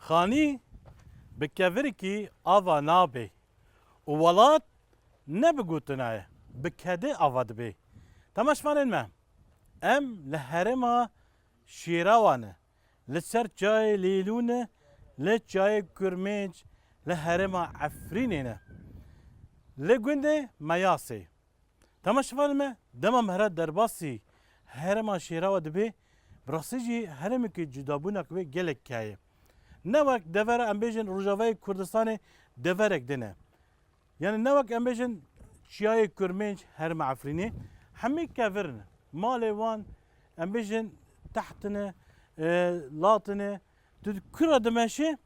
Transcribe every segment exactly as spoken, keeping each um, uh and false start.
Qanî bi kevirkî ava nabe û welat ne bi gotina ye, bi kedê ava dibe. Temaşvanên me, em li herêma Şêrawa ne, li ser çiyayê Lêlû ne, li çiyayê Kurmênc, li herêma Efrînê ne, li gundê Meyasê. Temaşevanê me, dema me here derbasî herêma Şêrawa dibe, bi rastî jî herêmekî cudabûnek wê gelek heye. Ne wek devera, em bêjin, Rojavayê Kurdistanê deverek din e. Yani ne wek, em bêjin, çiyayê Kurmênc, herêma Efrînê, hemî kevir in. Malê wan, em bêjin, teht in e, e, lat in e. Tu di kura dimeşe,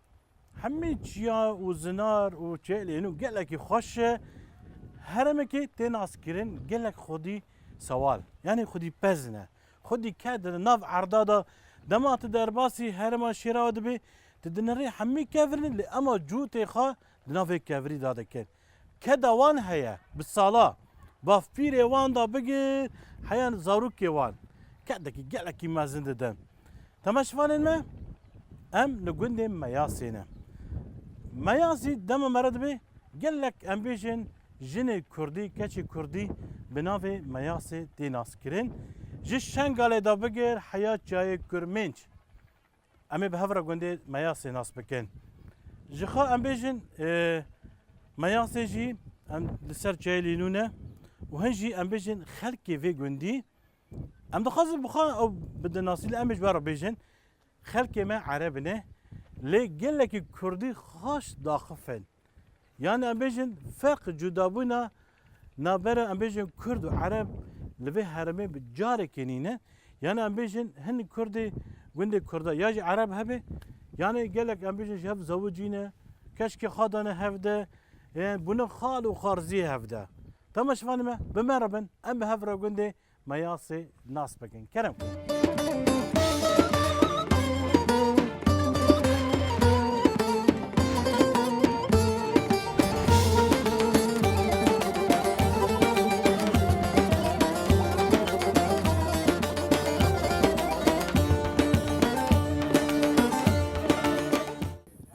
hemî çiya û zinar û çêlên û gelekî xweş e. Herêmekê tê naskirin gelek xwedî sewal. Yani xwedî pez ne. Xwedî ked ne. Nav erda de dema tu derbasî herêma Şêrawa dibî, tu dinirî hemî kevir in, lê ema cûtê xwe di navê kevirî de dikin. Keda wan heye, bi sala, bavpîrê wan de bigir, heya zarokê wan. Kedekî gelekî mezin didin. Temaşevanên me, em li gundê Meyasê ne. Meyasî dema me re dibe, gelek, em bêjin, jinê kurdî, keçê kurdî bi navê Meyasê tê naskirin. Ji Şengalê de bigir heya çiyayê Kurmênc. Em ê bi hev re gundê Meyasê nas bikin. Ji xwe em bêjin, e, Meyasê jî em li ser çiyayê Lînû ne û hin jî em bêjin xelkê vê gundî. Em dixwazin bi xwe ew bidin nasî, lê em ê ji we re bêjin, xelkê me Ereb ne, lê gelekî kurdî xweş daxif in. Yani em bêjin ferq, cudabûna navbera, em bêjin, kurd û ereb li vê herêmê bi carekê nîne. Yani em bêjin hin kurdê gundê kurda ya jî ereb hebe. Yani gelek, em bêjin, ji hev zewicîne, keşkê xwe dane hev de, yani bûne xal û xarziyê hev de. Temaşevanê me, bi me re bin, em bi hev re gundê Meyasê nas bikin. Kerem.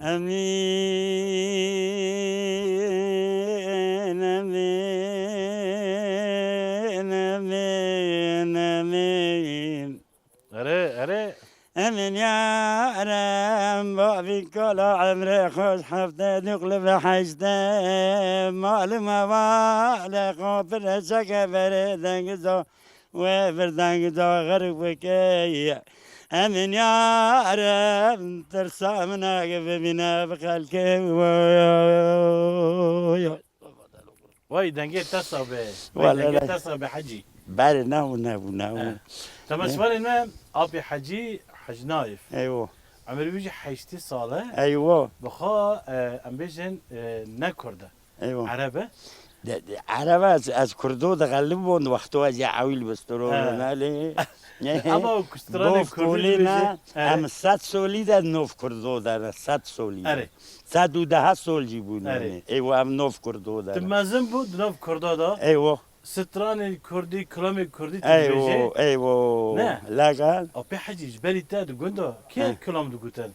Emîn, emîn, emîn, emîn. Erê, erê. Emîn ya Erem, bavî kala emrê xweş, hefte dûq li ve heşte, mal û mevalê xwe pire çeke berê dengiza. Wê vir deng da xerk bike. Emîn ya Reb, tirsa min a bibîne bi xelkê. Vay, dengê te sax be. Vay, dengê te sax be, Hecî. Berê nebû, nebû, nebû. He. Temaşevanên me, apê Hecî, Hecî Naif. Eywa. Emirê wî jî heştê sal e. Eywa. Bi xwe, e, em bêjin, e, ne kurd e. Eywa. Ereb e? De, de, Ereb e, ez, ez Kurdo de xelib bûn, wexto ez ya ewil bistiro. He. Belê. Ama o stranê Kurdî kolê dibêje, ne, he, em sed solî de nov Kurdo de ne, sed solî de. Erê. Sed û deh sol jî bûn. Erê. Yani. Eywa, em nov Kurdo de ne. Tu mezin bû, di nav Kurda da. Eywa. Stranê Kurdî, kilamê Kurdî tu dibêje. Eywa, eywa. Ne? Legal. Apê Hecî, ji berî te di gunda kê, he, kilam digotin?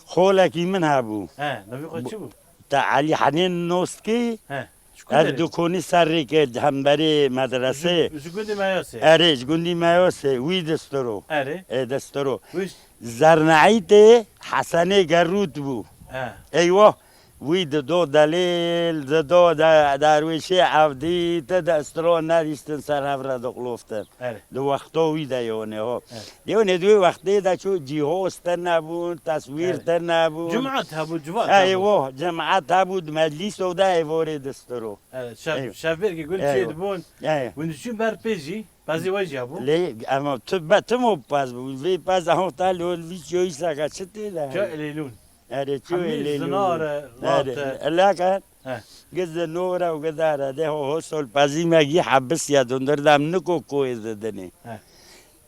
Xolekî min hebû. He, navê xwe çi bû? Te Elî Henên Noskî. He. Ji ku derê? Ev dukonî serrêkê hemberî medresê. Ji, ji gundî Meyosê. Erê, ji gundî Meyosê. Wî distiro. Erê. Ê distiro. Wî ş- Zerneîtê Hesenê Gerût bû. He. Eywa. Wî dido delîl, dido de-, derwêşê evdî, ti destiro nerîstin ser hev re diqloftin. Erê. Di wexto wî de yonê ho. Erê. Yonê di wê wextê de ço cîhoz te nebûn, teswîr, erê, te nebûn. Cemaat hebû, civat hebû. Eywo, cemaat hebû, di meclîso de êvorê distiro. Erê, şev-, eywo, şevbêrkê gund çê dibûn. Eywo. Hûn diçûn ber pê jî, pezê we jî hebû. Lê, ema tu be, tu mo pez bû. Vê pez, aha, ta li hol vî çiyo îsaka çi tê de? Ca Lêlûn. Erê, çi wê lê zinar e, lat e. Erê, elaka. He. Gize nora û gidara de ho, ho sol pezî me gî hebisiya dundir de em niko koyê didinê. He.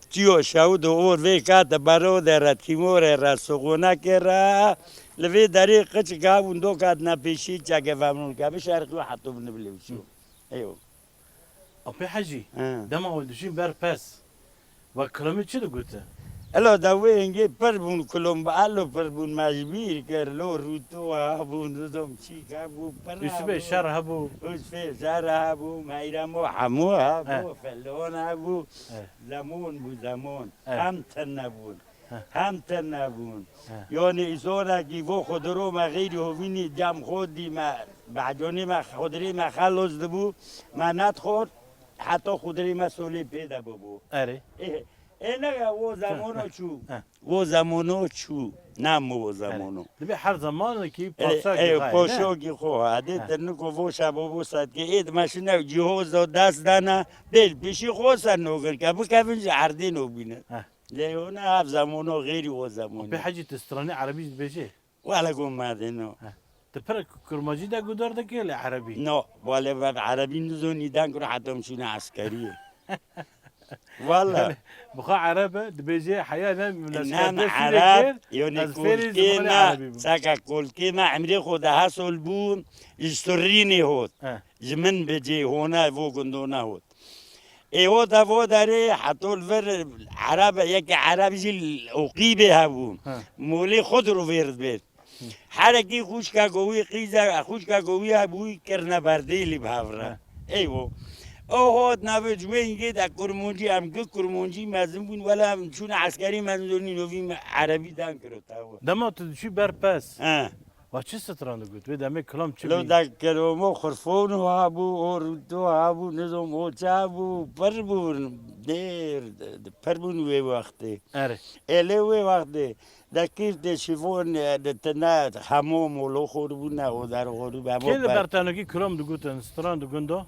Çiyo şew de or vê kate bero de re, tîmorê re, sogonekê re. Li vê derê qiçik ha windoka dine pêşî çeke vemnûn ke bi şerqî û heto bi nibilê û çiyo. Eywa. Apê Hecî, he, dema we dijîn ber pez, we kilamî çi digote? Elo da wê hingê pir bûn, kulomba elo pir bûn, me ji bîr kir, lo rûto hebû, nizom çîk hebû, pir Yusufê hebû. Şer hebû. Yusufê şer hebû, meyremo hemû hebû, Eh. felon hebû. Eh. Zemon bû, zemon. Eh. Hem tune bûn. Eh. Hem tune bûn. Eh. Yanî îsonekî vo xudiro me xeyrî hovînî cem xwe dî me, behconî me, xudirî me xelos dibû, me nedixwar, heta xudirî me solê pê de bibû. Erê. Eh, Ê nege wo zemono Heh. çû. Heh. Wo zemono çû. Nam wo zemono. Dibê her zemanekî Ê, paşakî ê, xwe, ne? Poşokî xwe. Adê Heh. Te niko vo şebo vo sadkê. Ê dime şine cîhoz do dest dana. Bêl pişî xwe ser nogir ke. Bikevin ji erdê nobîne. Heh. Lê ona ev zemono xêrî wo zemono. Pê hecî tu stranî erebî dibêjê? Wala gom madeno. He. Tu pir kurmancî de gudar dikê lê erebî? No, wala ben erebî nizonî, deng kiro heta em çûne eskeriyê. Wala. Yanî, bi xwe ereb e, dibêje heya ne leşkerdê Sûriyê ereb, kir, yanî ez fêrî kolkê zimanê me, erebî bûm. Seka kolkê me, emrê xwe daha sol bû, ji Surrînê hot. He. Ji min bicê hona vo gundona hot. Ê hota vo derê, heto li vir ereb, yekê ereb jî li Oqîbê hebû. He. Molê xwe di ro vêr dibêt. Herekî xwişka ku wî qîza, xwişka ku wî hebû, wî kirine berdêlî bi hev re. He. Ey wo. O hot navê ji wê hingê de kurmuncî, em gi kurmuncî mezin bûn, wela em çûne eskerî mezin donî novî me erebî dan kiro tawa. Dema tu diçî ber pez. He. Wa çi stran digot? Vê demê kilam çi Lo bî? De kilomo xurfon habû, o rûto habû, nizom o çi habû, pir bûn. Dêr, pir bûn wê wextê. Erê. Ê lê wê wextê. De kîf de şîfon, e, de tine hemo molo xor bûne, o der xor bû, hemo Kê li per- bertenokî kilam digotin, stran di gundo?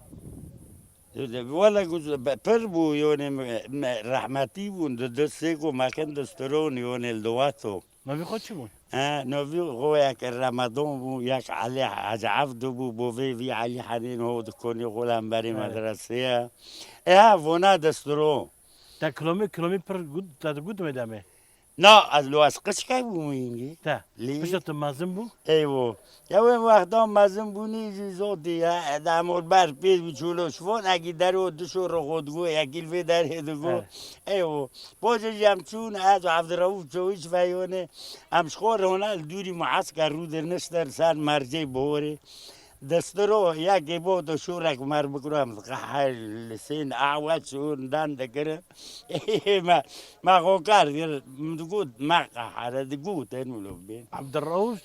Wele got, be-, pir bû, yonê me, me rehmetî bûn, di du sê ku me kin di stron, yonê li Duwato. Navê xwe çi bûn? He, navê xwe yek Ramadan bû, yek Elî Hecî Evdo bû, bo vê vî Elî Henên ho dikonê xwe li hemberî Evet. medresê ye. E, ha, vona destro. Te kilomî, kilomî pir gut, te digot me demê. Na, ez lo ez qişkek bûm wî hingî. Te. Lî. Pişta tu mezin bû? Eywo. Ya wê wexta mezin bûnî jî zotî ya, e, demor ber pêz bû çûlo şifonekî dero dişo rixo digo, yekî li vê derê digo. Evet. Eywo. Pojê jî em çûn, ez û Evdirewûf Çewîş veyonê. Em ji xwe re hona li dûrî muesker rû dirniştin ser mercê borê. Destiro yekê bo tu şûrek mer bikiro em diqehir li sên awe çûn dan dikirin. Me, me xo kar kir, min digot me qehire digot, en wilo bê. Evdirewûf,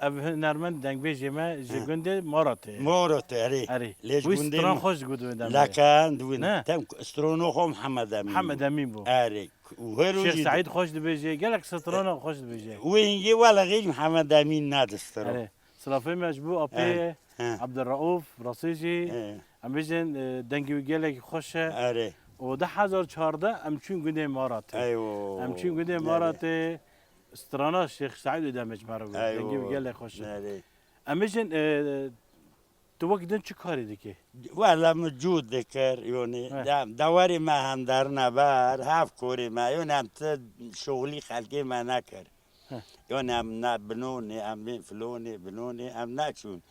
ev hunermend dengbêjê me ji He. gundê Maratê. Maratê, erê. Erê. Lê ji Wî gundê stran me- xweş digot wê demê. Lekan, diwin. Ne? Tem strono xwe Mihemed Emîn Mihemed bû. Emîn bû. Erê. Û her Şêx Seîd xweş dibêje, gelek strana xweş dibêje. Wê hingê wele xêr Mihemed Emîn nadistiro. Erê. Silafê me ji bo apê He, he. Ebdurrauf, rastî jî, He. em bêjin, e, dengê wî gelekî xweş e. Erê. Û du hezar çardeh em çûn gundê Maratê. Eywo. Em çûn gundê Erê. Maratê, strana Şêx Seîd û demê ji me re got. Dengê wî Eywo. Gelek xweş e. Erê. Em bêjin, e, tu wek din çi karî dikî? Wela min cût dikir, yonî. He. De-, dewerê me hem derine ber, hev korê me, yonî em ti şoxlî xelkê me nekir. Heh. Yanî em ne binonê, em bên filonê, binonê, em neçûn.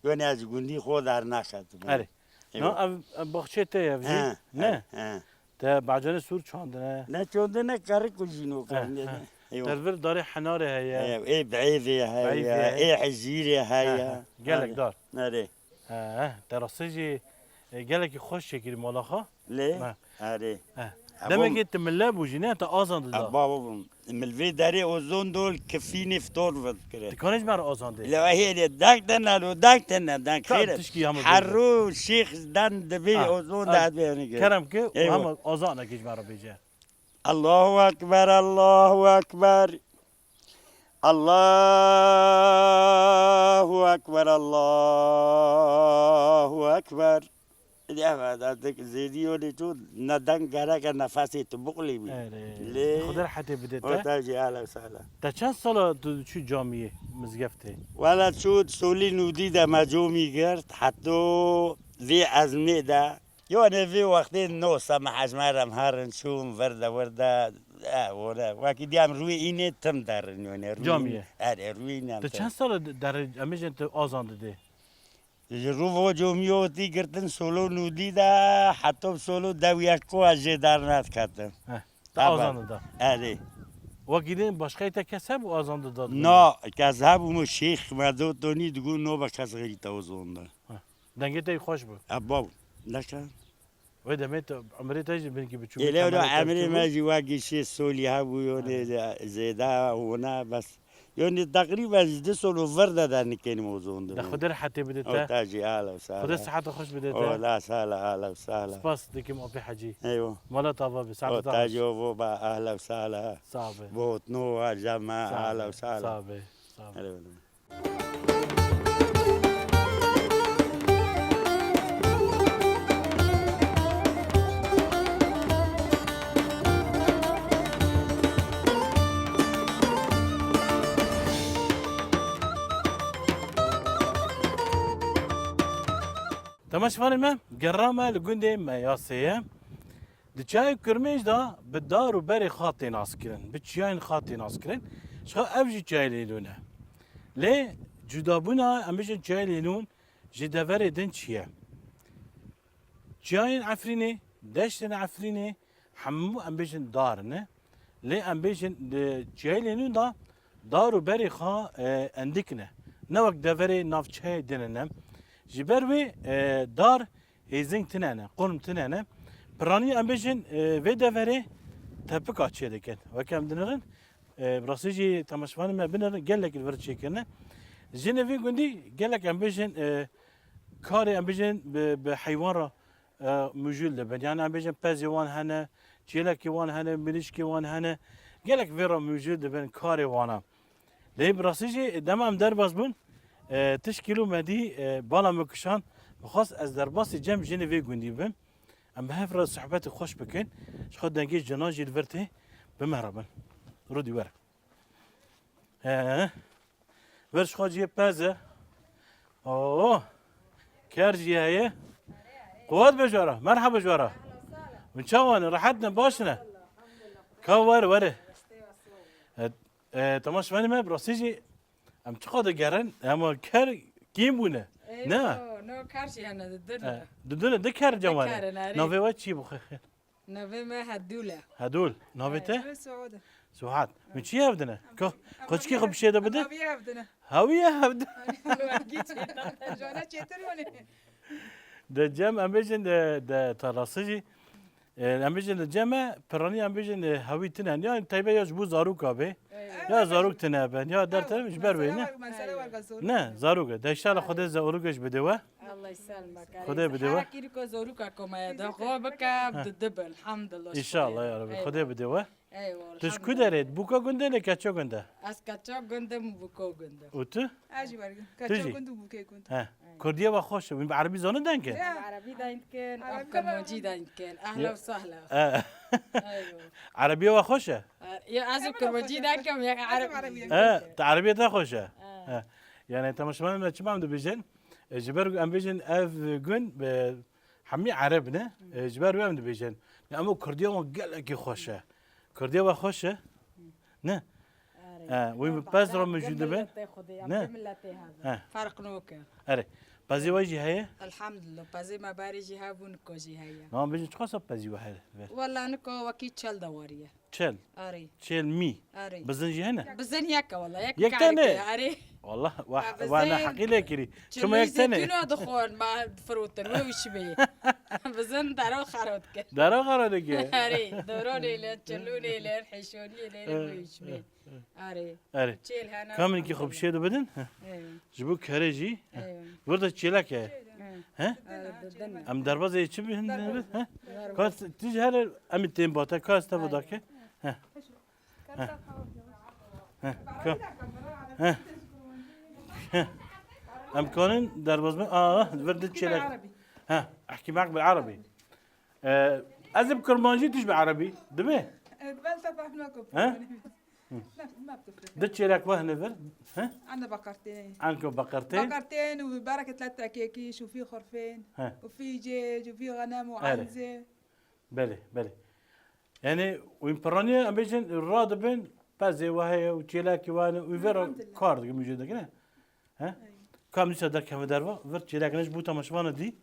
Yanî ez gundî xwe dernexetim. Erê. Eywa. Na ev, ev baxçê te ye, ev jî? He, Ne? he, he. Te bacanê sûr çandine? Ne çandine, kerik û jîno He, kerine. he. Eywa. Te vir darê henarê heye. Eywa, ê beyvê heye, Beyvê heye. Ê hezîrê He, heye. he. Gelek Erê. Dar. Erê. He, he. Te rastî jî, e, gelekî xweş çêkirî mala xwe. Lê, Ha. Erê. Ha. Ha, Demekê bom- tu mile bû jî, ne? Tu azan dida. Ha, baba bûm. Mil vê derê ozon dol kifînê fitor vedikire. Tu kanê ji me re azan dê. Lê hêrê dek tene lo, dek tene, dek Ka xêr. tişkî hemû Herro şêx dan dibê Ha, ozon ha. da dibê hêrê. Kerem ki, û Eywa. hema azanekî ji me re bêje. Allahu Ekber, Allahu Ekber. Allahu Ekber, Allahu Ekber. Ê, ev, ev, ev, zêdî yolê çû, ne deng gereke nefesê tu biqulî bî. Erê. Lê Xwedê rehetê bide o te. te jî, ehlen sehlen. Te çend sala tu çû camiyê, mizgeftê? Wela çû solî nûdî de me comî girt, heto vê ezmê de. Yanî vê wextê no seme hecmerem herin çûm, vir de, vir de, e, were. Wekî diyam rûyê înê tim derin, yanî rûyê Camiyê. Erê, rûyê înê em Tu tim. çend sala de-, derê, em bêjin tu azan didê? Ji rû vo comiyotî girtin solo nûdî de, heto solo dew yek ku ez jê dernediketim. Heh, te Eva. azan dida. Erê. Wekî din başqeyê te kes hebû azan dida? Na, kes hebû, min şêx me do tonî digot, no be kes xêrî te ozonde. Ha. Dengê te xweş bû. E, baw, neke. Wê demê te, emrê te jî belkî biçûk. Êlê wilo emrê me jî wekî şêst solî hebû, yonê zêde hûne bes. Yonê teqrîben ji du sol û vir de dernikên mozon de. De Xwedê rehetê bide te. O te jî, ahla û sahla. Xwedê siheta xweş bide te. O la sahla, ahla û sahla. Spas dikim Apê Hecî. Eywa. Mala tava be, saet. O te jî, o bo be, ahla û sahla. Sağ be. Botno wa cema, ahla û sahla. Sağ be. Sağ be. Hele, hele. Temaşevanê me, gerra me li gundê Meyasê ye. Di çiyayê Kirmêj de bi dar û berê xwe tê naskirin, bi çiyayên xwe tê naskirin. Ji xwe ev jî çiyayê Lêlûn e. Lê cudabûna, em bêjin, çiyayê Lêlûn ji deverê din çi ye? Çiyayên Efrînê, deştên Efrînê, hemû em bêjin dar ne. Lê em bêjin di çiyayê Lêlûn de dar û berê xwe, e, endik ne. Ne wek deverê navçeyê din ne. Ji ber wê, e, dar hêzing tine ne, qurm tine ne. Piranî em bêjin, e, vê deverê tepika çêdikin. Weke em dinirin, e, bi rastî jî temaşevanê me binirin, gelek li vir çêkirine. Jinê vê gundî gelek em bêjin, e, karê em bêjin bi, bi heywan re, e, mijûl dibin. Yani em bêjin pezê wan hene, çêlekê wan hene, mirîşkê wan hene. Gelek vê re mijûl dibin karê wana. Lê bi rastî jî dema em derbas bûn, e, tişkî lo me dî, e, bala min kişand, min xwest ez derbasî cem jinê vê gundî bim. Em bi hev re sohbetê xweş bikin. Ji xwe dengê jinan jî li vir tê, bi me re bin. Rûdî were. He. Vir ji xwe cihê pez e. Oo. Ker jî heye. Quwet be ji we re. Merhaba ji we re. Hûn çawa ne? Rehet ne? Baş ne? Ka were, were. E, e, temaşevanê me, bi rastî jî em çiqa digerin, hema ker kêm bûne. Ê, ne? No, no, ker jî hene, di din e. Di din e, di ker cem wane. Ker in, erê. Navê we çi bû xêr? Navê me Hedûl e. Hedûl. Navê te? Ê, Suud e. Suhat. Min çi hevdine? Em ko, em koçikê xwe bişê de bidin? Hawî hevdine. Hawî hevdine. Jana çêtir wane. De cem em bêjin de, de tarlası jî. E, em bêjin li cem e, piranî em bêjin, e, hewî tine. Ya teybe ya ji bo zaroka bê. Ey. Ya zarok tine ben, ya der tine ji ber wê ne? Mesele werga, mesele werga zor. Ne, zarok e. De inşallah Xwedê zarok ji bide we. Allah ysalmek. Xwedê bide we. Hera kîriko zaroka komaya da xwe bike, ha, di dibe, elhamdulillah. İnşallah ya Rabbi. Eyvallah. Xwedê bide we. Eyvallah. Tu ji ku derê? Buka gundê ne, Keço gundê? Ez Keço gundê, Buko gundê. Û tu? Ez jî wergim. Tu jî? Keço gund û Bukê gund. He. Kurdiyê we xweş e. Wî bi erebî zane deng e? Ya. Erebî deng dikin, ev kirmancî deng dikin. Ehla ve sehla. He. Eyvallah. Erebî we xweş e? Ya ez û kirmancî deng dikim, ya ereb. E, te erebî te xweş e? He. He. Yani temaşevanê me çima em dibêjin? E, ji ber em bêjin ev gund, e, hemî ereb ne? E, ji ber wê em dibêjin. Ne, ama Kurdiya wan gelekî xweş e. Kurdiya we xweş e? Ne? Erê. He, wê bi pez re mijûl dibe? Ne? He. Ferq noke. Erê. Pezê we jî heye? Elhamdulillah. Pezê me berê jî hebûn, ko jî heye. Na, em bêjin çiqas pezê we heye? Wela niko wekî çel dewariye. Çel? Erê. Çel mî? Erê. Bizin jî hene? Bizin yek e wela, yek. Yek tane? Erê. Wela, wa-, bizin. Wana heqî lê kirî. Çima yek tane? Çilû zeytûna dixwin, ma firotin, wê û şibê. Bizin dero xero dike. Dero xero dike. Erê, doronê lê, çilûnê lê, hêşoniyê lê, wê û şibê. Erê. Erê. Çêl hene. Kamînkî xwe bi şê de bidin? He. Eywa. Ji bo kerê jî? Eywa. Burada çêlek e. He. He? Erê, di din e. Em derbazê çi bi hin? Derbaz. He? Kas, tu ji her em tên bate, kas te bu dake. He. He. He. Ka-, he. He. Em kanin derbaz bin. Aa, vir di çêlek. He, ehkî mek bil erebî. Ee, ez bi kirmanjî, tu ji bi erebî. Dibe? Bel te fehmna ku. He? Di çêlek ve hine vir. He? Ene bakartên. Anko bakartên. Bakartên û bereket le tekêkî, şûfî xurfên. He. Û fî cêc, û fî xenem û anzê. Belê, belê. Yani, wî piraniye, em bêjin, radibin, pezê we heye û çêlekî we hene, wî vera kar dikin, mijûl dikin, he? He? Ey. Kam dîsa derkeve derva, vir çêlek ne ji bo temaşevana dî.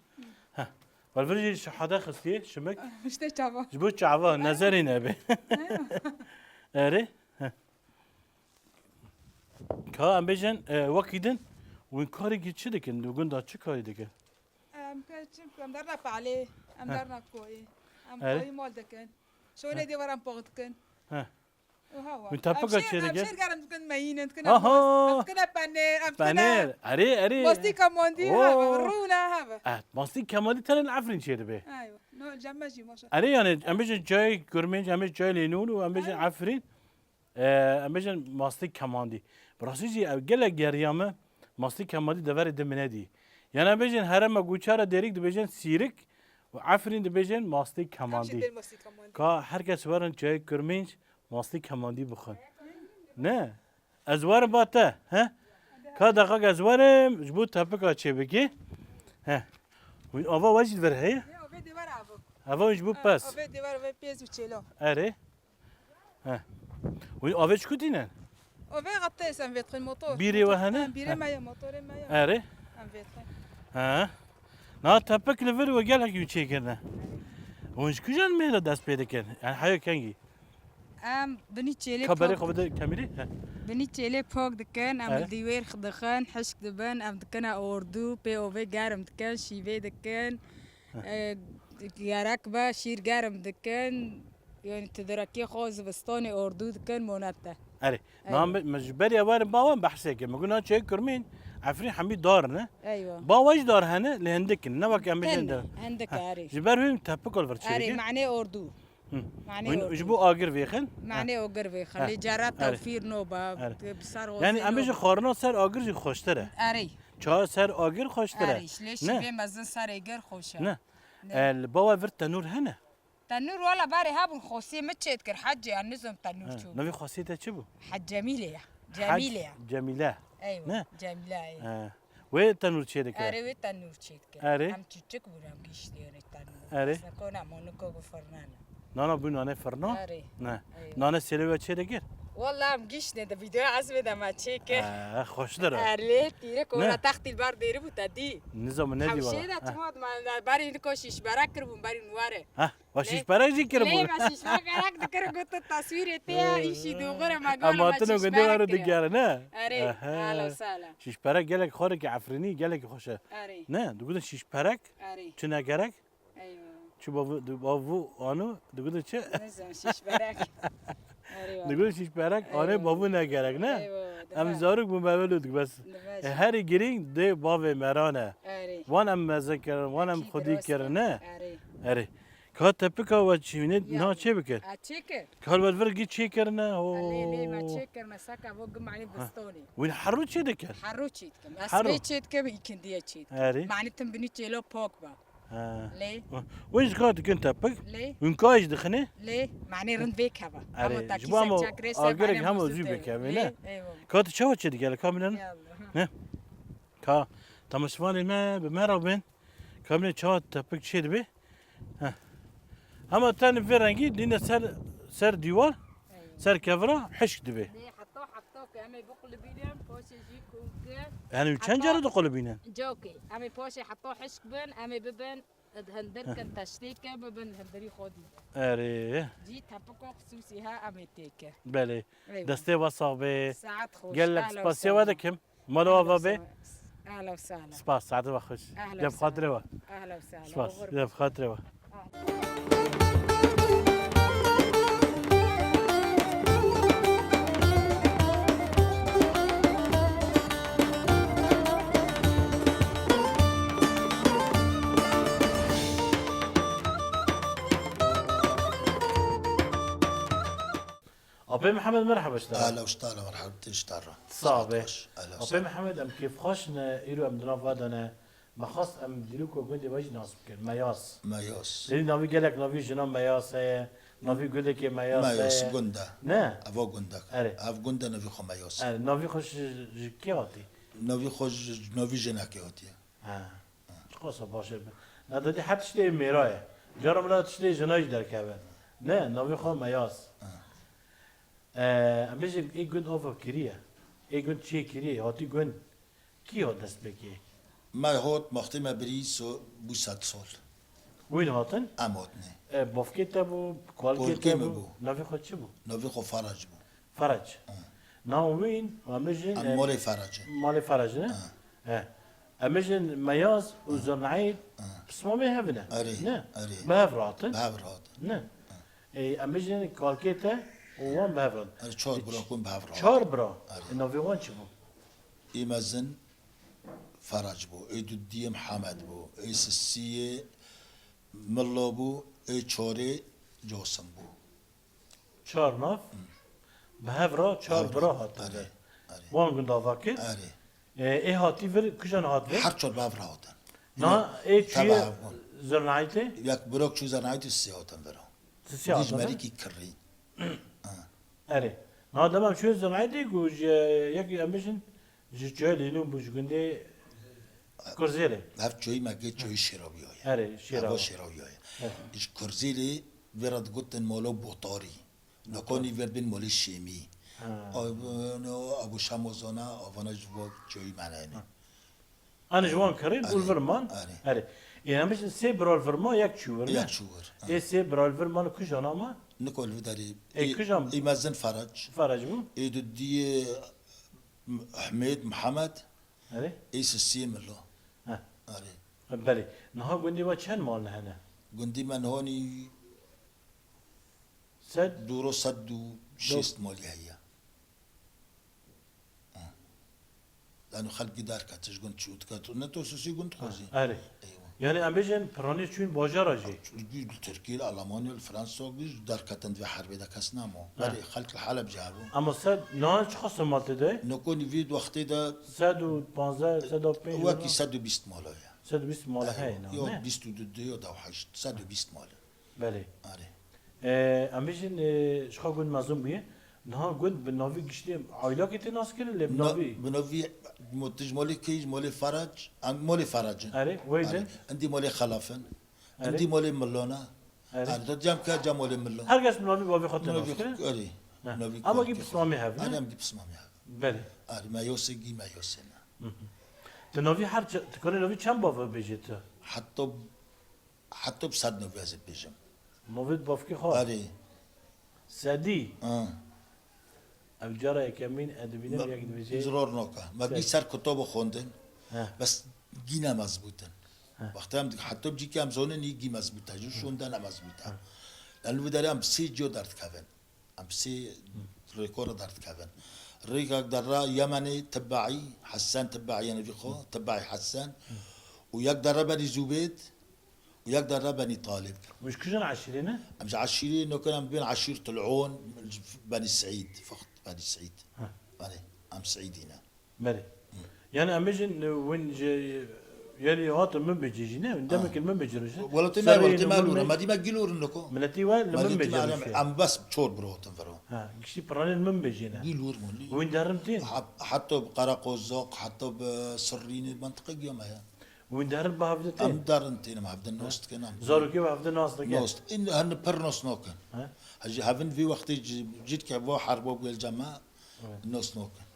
He. Wal vir jî şehade xistiye, şimik. İşte çava. Ji bo çava, nezerê nebe. He. Erê? He. Ka em bêjin, e, wekî din, hûn karekî çi dikin? Di gunda çi karî dikin? Em ke-, çi bikim? Em derna palê, em Heh. derna koyê, em Erê. koyî mal dikin. Şolê Heh. dê werin pox dikin. Heh. Û hewa. Hûn tepika Em şêr, çê em dike? şêr germ dikin, meyînin dikin, Aha. em dikine penêr, em dikine Penêr. Erê, erê. mastîka mandî Oo. heve, rûna heve. Eh, mastî kemandî tenê li Efrîn çê dibe. Eywa. No, cem me jî maşa. Erê, yani, em bêjin çay kurmênc, em bêjin çay lênûn û em bêjin Erê. Efrîn. Ee, em bêjin mastî kemandî. Bi rastî jî ew gelek geriya me mastî kemandî deverê di min nedî. Yani em bêjin herêma Guçara Dêrîk dibêjin sîrik û Efrîn dibêjin mastî Em jî kemandî. dê mastî kemandî. Ka her kes werin çayê kurmênc mastî kemandî bixwin. Ne? Ez werim ba te, he? Ka deqak ez werim, ji bo tepika çêbikî. He. Hûn ava we jî li vir heye? Ya, ava dê were ava. Ava hûn ji bo Ha, pez. ava dê were, ava pez û çêla. Erê. He. Hûn avê çi kutî ne? Ava xates em vêtxin motor. Bîrê we Motor. hene? Ha, bîrê He. me ye, motorê me ye. Erê. Em vêtxin. He. Na tepik li vir we gelek yû çêkirine. Hûn ji kujan mêra dest pê dikin? Yani heyo kengî? Em binî çêlê Ka berê pak xwe bide kamerê? He. Binî çêlê pak dikin, em He. li dîwêr dixin, hişk dibin, em dikine ordû, pê ovê germ dikin, şîvê dikin. He. E, gerek be şîr germ dikin. Yani tu direkê xwe zivistanê ordû dikin, monete. Erê. Eywa. Nam me ji beriya werin ba wan behsê kir. Me got na çayê kurmên Efrîn hemî dar ne. Eywa. Ba we jî dar hene, lê hindik in. Ne wek em bêjin Tenê, de. hindik Heh. erê. Ji ber wê tepik ol vir Erê, çêdike. manê ordû. Hı. Manê Wîn ordû. ji bo agir vêxin. Manê Heh. ogir vêxin. Heh. Lê cera Erê. tewfîr noba. Erê. Bi ser Yani em bêjin xwarina ser agir jî xweştir e. Erê. Çaya ser agir xweştir e. Erê, lê Ne? şîvê mezin serê gir xweş e. Ne. Ne. E, li ba we vir tenûr hene? Tenûr wala barê hebûn, xosiyê min çêdikir, Hecê, ez nizim tenûr He, çû. Navê xosiyê te çi bû? He, Cemîle ye. Hec-, Cemîle ye. Cemîle. Eywa, Ne? Cemîle ye. He. Wê tenûr çêdikir? Erê, wê tenûr çêdikir. Erê. Em çûçik bûn, em giştî tenûr. Erê. Seko ne, moniko gu firnane. Nana bû nane firna? Erê. Ne. Eywa. Nane sêlê we çêdikir? Wala em giştî de vîdeoya ez vê de me çêkir. He, xweştir e. Erê, tîrek Ne? ora textîl bar dêri bû te dî. Nizam ne dî wala. Hewşê de He. çima me barî niko şîş berek kiribûn, barî were. Heh. Wa Lê şîşperek jî kiribû. Lê me şîşperek dikir, got, tu teswîrê te ye, îşî dûxir e, me Em gala me hatin û gundê şîşperek were kiriye. digerin, ne? Erê, Ehe. Ahla sala. Şîşperek gelek xwarekî Efrînî, gelekî xweş e. Erê. Ne, digotin şîşperek, Erê. çi negerek, Eywa. çi bavû, bavû anu, digotin çi? Nizam şîşperek. Erê wala. Digotin şîşperek, Eywa. anê bavû negerek, ne? Eywa, Em dibe. zarok bû me welo dik bes. Dibe E, jî. herî girîng dê bavê meran e. Erê. Wan em mezin kirin, wan em Çî xwedî dirast kirin, e. ne? Erê. Erê. Ka tepika we çî ne, Ya. na çê bikir? A çê kir? Kar we vir gî çê kirine, ho. Lê, lê, me çê kir, me saka bo gim anî Ha. bistonî. Wîn herû çê dikir? Herû çê dikim. Herû. Esmê çê dikim, îkindiye çê dikim. Erê. Mani tim binî çêlo pok ba. Ha. Lê. Wîn ji ka dikin tepik? Lê. Wîn ka jî dixine? Lê. Mani rind vê keva. Erê. Ama Ji takî bo ser ama çak rê ser agirek mani hema mozû zû pê. bikeve, Lê, ne? eyvallah. Ka tu çawa çê dikir? Kamînan? Ya Allah. Ne? Ka temaşevanê me bi me re bên. Kamînê çawa tepik çê dibe? Heh. Hema tenê vê rengî dîne ser, ser dîwar, Eyvallah. ser kevira hişk dibe. Lê heta hefta ke em ê biqulibînin, paşê jî kû ke Yani çend heta cara diqulibînin? Cokê, em ê paşê heta hişk bin, em ê bibin, hindir kin, teştê ke bibin hindirî xwedî. Erê. Cî tepiko xisûsî he, em ê têke. Belê. Eyvallah. Destê we sax be. Saet xweş. Gelek Ehla spasiya we sehla. dikim. Mala Ahla ava be. Sehla. Ahla sehla. Spas, saete we xweş. Ahla Cem sehla. xatirê we. Ahla sehla. Spas, Oxir Cem be. xatirê we. Apê Mihemed, merheba ji te re. Ehla û sehla, merheba, tu ji te re. Sağ be. Saet xweş. Ehla û Apê sehla. Mihemed, em kêfxweş ne, îro em di nav ve de ne. Me xwest em dîroka gundê we jî nas bikin. Meyas. Meyas. Lê navî gelek navî jina Meyas heye, navî gundekê Meyas Meyas heye. gund e. Ne? Eva gundek. Erê. Ev gund e, navî xwe Meyas. Erê, navî xwe ji, ji kê hatî? Navî xwe ji, navî jinekê hatiye. Ha. Çiqasa baş e. Na dadî her tiştê mêra ye. Cara min a tiştê jina jî derkeve. Ne, navî xwe Meyas. Ha. Ee, em bêjin ê gund ava kiriye. Ê gund çê kiriye, hatî gund. Kî hat destpêkê? Me hat, wextê me birî so-, bû sed sal. Wîn hatin? Em hatine. E, bavkê te bû, kalkê Kalkê te me bû. bû. Navê xwe çi bû? Navê xwe Ferec bû. Ferec. Hı. Navîn, em bijin, Em e, Malê Feracê. Malê Feracê, ne? Ha. He. Em bijin Meyaz û Zirnaîd pismamê hev ne. Erê, Ne? erê. Bi hev rahatin. Bi hev rahatin. Ne? E, em bijin kalkê te û wan bi hev rahatin. Erê, çar bira kun bi hev rahatin. Çar bira. Erê. E, navê wan çi bû? Ê mezin Ferac bû. Ê dudiyê Mihemed bû. Ê sisiyê Milla bû. Ê çarê Casim bû. Çar nav. Bi hev re çar bira hatin Erê, vir. Erê. Wan gund ava kir. Erê. E, ê hatî vir, kijan hat vir? Her çar bi hev re hatin. Na, ê çûye Zirnaîtê? Yek birok çû Zirnaîtê, sê hatin vira. Sisê hatin vir? Merîkî kirrî. Erê. Na, dema çûye Zirnaîtê ku ji, yek em bijin, ji çûye Lîlûn bû, ji gundê Kurzêlê. Ev çoyî me gê çoyî Şêrawiya ye. Erê, Şêrawa. Ev Şêrawiya ye. Ji Kurzêlê vê re digotin Molo Botarî. Nokonî vê re dibên Molê Şêmî. Ha. Ev, no, Abu Şamozana, avana ji bo çoyî me neyne. An ji wan kirîn, û li vir man. Erê. Erê. Ê, em bijin sê bira li vir man, yek çû wir, ne? Yek çû wir. Ê sê bira li vir man, kujan ama? Niko li vir derê. Ê, kujan? Ê mezin Ferac. Ferac bû. Ê dudiyê Hmêd, Mihemed. Erê. Ê sisiyê Milo. Heh. Erê. Belê. Niha gundê we çend mal hene? Gundî me nihanî Sed? Dûro sed û şêst malî heye. Ha. Yanî xelkî derket, ji gund çû diket. Ne to sisî gund xwezî. Ha, erê. Eywa. Yani em bêjin piranî çûn bajara jî. Li Tirkî, li Almanya, li Fransa, derketin vê herbê de kes namo. Ha. Berê xelk li Helebce hebû. Ama sed, niha çiqas mal tê de? Nokonî vî wextê de sed û panzdeh, sed û pênc wekî sed û bîst mala ye. Sed û bîst mala heye, ne? Yo bîst û du, yo da heşt, sed û bîst mala. Belê. Erê. E, em bêjin, e, ji xwe gund mezin bûye. Niha gund bi navî giştî aylakê tê nas kirin, lê bi navî. Bi navî mo-, tu ji malê kê, ji malê Ferac, em malê Ferac in. Erê, wê din. Endî malê Xelaf in. Erê. Endî malê Milona. Erê. Erê, tu cem ke cem malê Milo. Her kes bi navî bavê xwe tê nas kirin. Erê. Ama gî pismamê hev, ne? Erê, em gî pismamê hev. Belê. Erê, me yosê gî me yosê ne. Hı hı. Tu navî her çi, tu kanê navî çend bavê bêjê tu? Heta Heta bi sed navî ez ê bêjim. Navê bavkê xwe? Erê. Sedî? Ha. Ev cara yekemîn e dibînim yek dibêje. Zor naka. Me bî ser kitaba xwendin. He. Bes gî ne mezbût in. He. Wextê em di-, heta cîkê em zonin yî gî mezbût e. Ji şûnde ne mezbût e. He. Li vî derê em bi sê ciyo derdikevin. Em sê rêkora derdikevin. Rêkek derra Yemenê Tibbaî, Hesen Tibbaî, yanî vî xwe, Tibbaî Hesen. Û yek derra Benî Zûbêd, û yek derra Benî Talib. Û ji kijan eşîrê ne? Em ji eşîrê nokin, em dibên eşîr Til'on, Benî Seîd, feqet Benî Seîd. Heh. Erê, em Seîdî ne. Belê. Hı. Yani em bêjin, e, win ji, yani hatin min bêjî jî ne? Win demek min bêjî jî. Welatê me, welatê me lûr e. Me dî me gî lûr in loko. Miletî we li min bêjî. Em bes çor biro hatin vero. Ha, giştî piranên min bêjî ne? Gî lûr bûn. Win derin tê? Hat-, heta bi Qereqozaq, heta bi Sirrînê, mentiqe giya me ya. Win derin bi hevde tê? Em derin tênim, hevde nos dikin em. Zarokê bi hevde nas dikin? Nos. In hene pir nos nakin. Ha? Hejî hevin vî wextê ci-, cît ke va herbo bû el cema, nos nakin.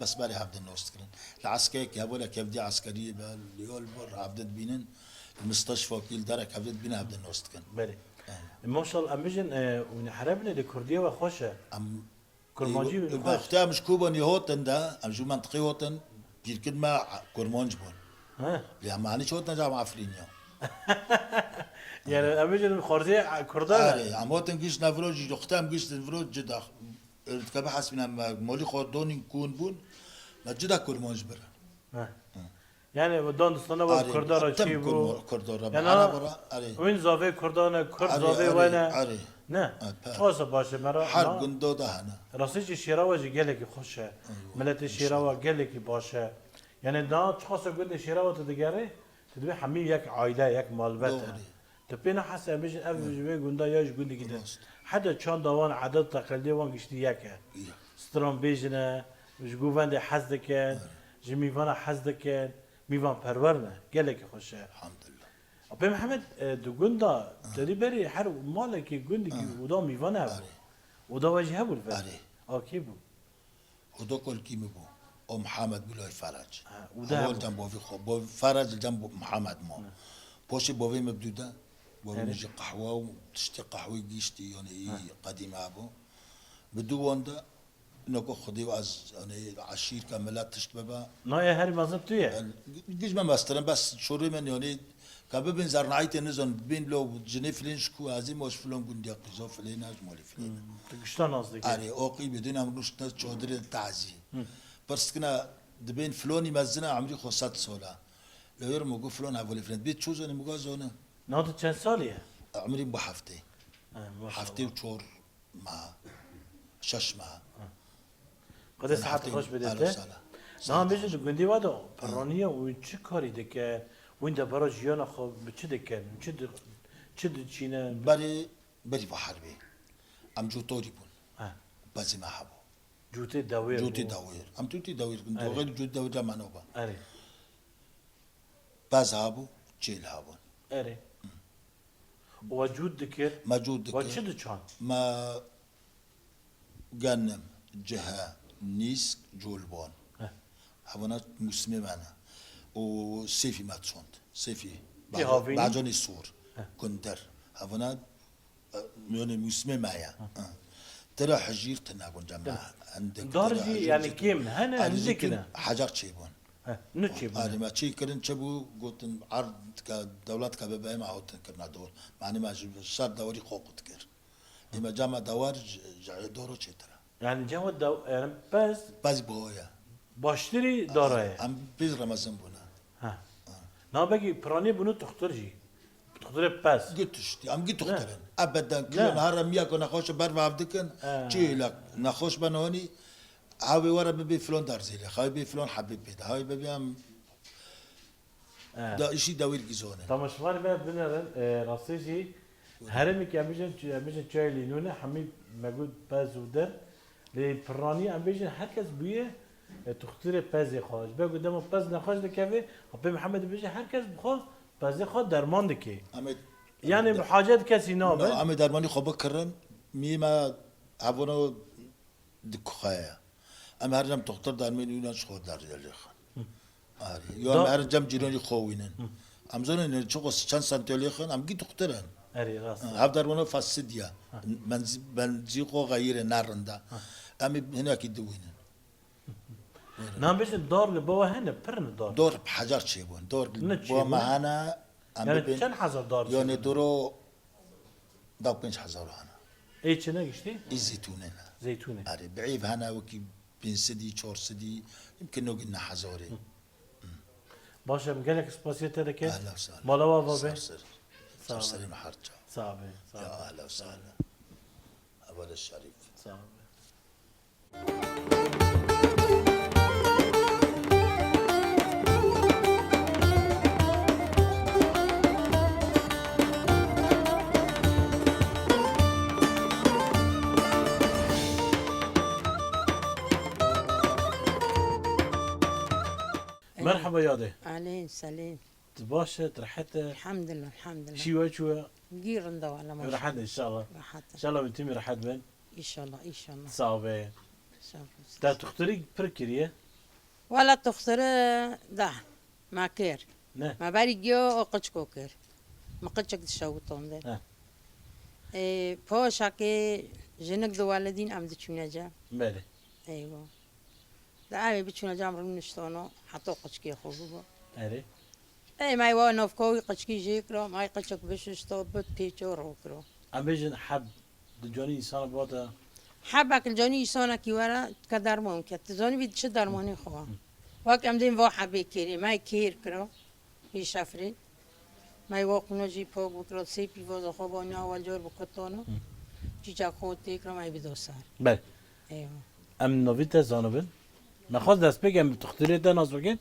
Bes berê hevdin nos dikirin. Li eskerek hevo, li kevdî eskeriyê be, li yol bo hevdin dibînin, li misteşfakî, li derek hevdin dibînin, hevdin nos dikin. Belê. Evet. Maşallah, em bijin, e, hûn herebine de Kurdiye we xweş e. Em, Kurmancî e, wî xweş. Wextê em ji Kobanî hotin de, em ji mentiqê hotin, pîrkin me Kurmanc bûn. He. Lê em anî hotin de em Efrîniya. Yani, em bijin xwarzê Kurdan e. Erê, em hotin gişt nevro jî, wextê em giştin viro cida. Dikeve hesbîne me molî xwe donîn kûn bûn, me cida kurman ji bir. He. Hı. Yani bu dandistana bu Arê, Kurda ra hepten çî bu. Kurma-, Kurda ra, Yani Araba ra, arê. Win zavê Kurdan e, Kurd Arê, zavê arê, wene. Arê. Ne? Arê, pe. Çoğası başı mera. Her na- gundo da hene. Rastî jî Şêrawa jî gelekî xweş e. Eyvallah. Miletê Şêrawa gelekî baş e. Yani daha çoğası gundê Şêrawa tu digerê, tu dibê hemî yek aile, yek malbet e. Doğru. Tu pê nehese em bêjin ev ji vê gunda ya ji gundekî din. Rast. Hede çanda wan, edet teqelidê wan giştî yek e. Ya. Stran bêjin e, ji govendê hez dikin, Evet. ji mîvana hez dikin, mîvanperwer ne. Gelekî xweş e. Elhamdulillah. Apê Mihemed, e, di gunda, Ha. te dî berî her malekî gundekî Ha. oda mîvan hebû. Arê. Oda we jî hebû li vir. Arê. A kê bû? Oda kolkî min bû. O Mihemed bû lay Ferac. Ha, û de Heval hebû. Dem bavê xwe. Bavê Ferac li dem bo-, Mihemed ma. Ha. Poşê bavê min bi dû de. Bavê min Erê. jî qehwe û tiştê qehwê giştî, yani î Ha. qedîme hebû. Bi dû wan de Noko Xwedê û ez, yanî, eşîr ke milet tişt bibe. Nayê herî mezin tu ye. Giş me mestirin, bes şorê min, yanî, ke bibin zernaîtê nizan, bibin lo cinê filên ji ku ez ê, ma ji filon gundiya qîza filê ne, ji malê filê ne. Hmm, tu gişta nas dikî. Erê, o qî bidin em ruştine çadirê tazî. Hmm. Pirs dikine, dibên filonî mezin e, emrî xwe sed sal e. Li wir min got filon hevalê filon. Bê ço zanî min got zane. Na tu çend salî ye? Emrî bu heftê. He, maşallah. Heftê û çor. Ma. Şeş ma. Xwedê sihet xweş bide te. Niha bêje di gundî we de piraniye û çi karî dike? Wîn de bera jiyana xwe bi çi dikin? Çi di-, çi diçînin? Berê, berî va herbê. Em cotorî bûn. He. Pezê me hebû. Cotê dewêr bû. Cotê dewêr. Em cotê dewêr bûn. Erê. Dewêr, cotê dewêr de me nava. Erê. Pez hebû, çêl hebûn. Erê. Û we cût dikir? Me cût dikir. We çi diçand? Me genim, cihe, nîsk, colban. Heh. Hevana mûsimê me ne. Û sêfî me çand. Sêfî. Tê havînî? Bacanê sor. Heh. Gunder. Hevana Miyonê mûsimê me ye. Ha. Ha. Tira hijîr tine gunca me. Tine. Hindik dar tira jî hijîr yani jî kêm hene, hindik ne? Hecar çêbûn. He, ne çêbûn? Arê me çê kirin çi bû, gotin erd ke dewlet ke bebe me hawtin kirina dor. Mani me ji şer dewarî xwe qut kir. Ê me cama dewar ji, ji doro çêtir e. Yani cama dew-, yani pez. Pez bo ye. Baştirî dara ye. Em pêz Remezan bûne. Ha. Ha. Na belkî piranî bûne tuxtir jî. Tuxtirê pez. Gi tiştî, em gi tuxtirin. Ebeden kilon her remiya ku nexweş ber vav dikin, çi hêlak nexweş ben honî, hawê were bibê filon derzê lê, hawê bê filon hebê pê de, hawê bibê em da işî dewêr gizone. Tamaşevanê me binerin, e, rastî jî herêmê ke em bijin, em bijin çayê lînûne, hemî me got pez û der. Lê piranî em bêjin her kes bûye, e, tuxtirê pezê xwe. Ji ber ku dema pez nexweş dikeve, Apê Mihemed dibêje her kes bi xwe pezê xwe derman dike. Em ê, yanî em ê bi hacet kesî nabe. Na, em ê dermanî xwe bikirin. Mî me hevano di kuxeye. Em her dem tuxtir dermên wîna ji xwe derdiya lêxin. Arê. Yo em her cem cîranî xwe wînin. Em zanin çiqo çend sentiyolê xin, em gî tuxtir in. Erê, rast. Ha, hev dermana fasidiya. Ha. Benzî, benzî xwe xeyirê ne rinda. Ha. Em ê hinekî diwînin. Nan bêjin dar li bawa hene, pir ne dar. Dor bi hecar çêbûn. Dor li bawa me hene, em yani bibên çend hezar dar yanî çêbûn? Doro da pênc hezar hene. Ê çi ne giştî? Ê zeytûnê ne. Zeytûnê. Erê, bi êv hene wekî pênc sedî, çar sedî, yimkin nogin ne hezarê. Hı. Baş e, em gelek spasiya te dikin. Ehla û sahla. Mala we ava be. Ser ser. Sağ ol. Ser serê me her çav. Sağ be, sağ be. Ya ehla û sahla. Hevalê şerîf. Sağ be. Merhaba yadê. Aleyh selam. Tu baş e, tu rehet e? Elhamdülillah, elhamdülillah. Şî we çû ye? Gî rinda wala, maşallah. Rehet inşallah. Rehet e. İnşallah min tîmî rehet bin. İnşallah, inşallah. Sağ be. Sağ ol. Te tuxtirî pir kiriye? Wala tuxtiri da. Ma kir. Ne? Ma berî giyo o qıçko kir. Ma qıçık dişewitande. He. E, poşakê jinik di welidîn em diçûne ce. Belê. Eywa. Di evê biçûne cam rûniştono, heta qıçkê xwe bibo. Erê. Ey, may wa navka wî qıçkî jê kiro, may qıçık bişişto, bit pêço ro kiro. Em bêjin heb di canî însana bate. Hebek li canî însana kî were, ke derman ke. Tu zanî vî çi dermanê xwe. Hı. Wek em dên va hebê kêrê, may kêr kiro. Hî şefrê. May wa qûna jî pak bikira, sê pîvaza xwe ba, niha wal car bi kutana. Hı. Çîçek xwe tê kira, may bido ser. Bel. Eywa. Em navê te zanibin. Me xwest destpêk em bi tuxtirê te nas bikin.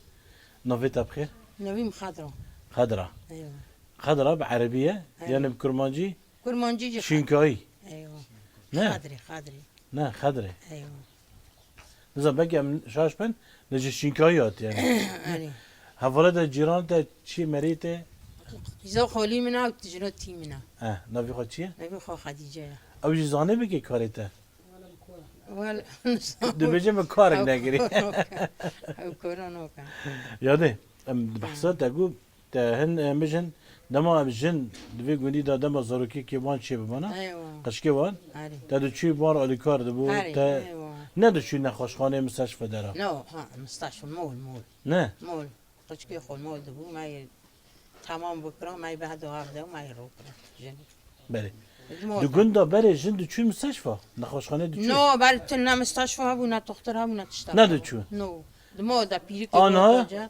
Navê te bixêr? Navê min Xedra. Xedra. Eywa. Xedra bi erebî ye? Eywa. Yanî bi kurmancî? Kurmancî jî Xedra. Şînkayî? Eywa. Ne? Xedrê, Xedrê. Ne, Xedrê. Eywa. Nizam, belkî em şaş bin, ne ji Şînkayî hatiye. Erê. Hevalê te, cîran te, çi merê te? Qîza xalî min a, tijno tî min a. Eh, navê xwe çi ye? Navê xwe Xedîce ye. Ew jî zanê bike karê te? Wel, dibêje min karek negirî. Ew koro noke. Yadê, em di behsa te got, Te hin, e, mijin, dema em jin di vê gundî de dema zarokê kê wan çê bibana, Eywa. Qeşkê wan, Erê. Te diçû wan alîkar dibû, Erê, te eywa. Nediçû nexweşxanê misteşfe dera? No, ha, misteşfe mol, mol. Ne? Mol. Qıçkê xol mol dibû, me yê tamam bikira, me yê behdo avde û me yê rokira. Jin. Belê. Di gunda berê jin diçû misteşfa? Nexweşxanê diçû? No, berê tu ne misteşfa hebû, ne toxtir hebû, ne tişta. Nediçû? No. Di mo de pîrikê Ana? Gotaca.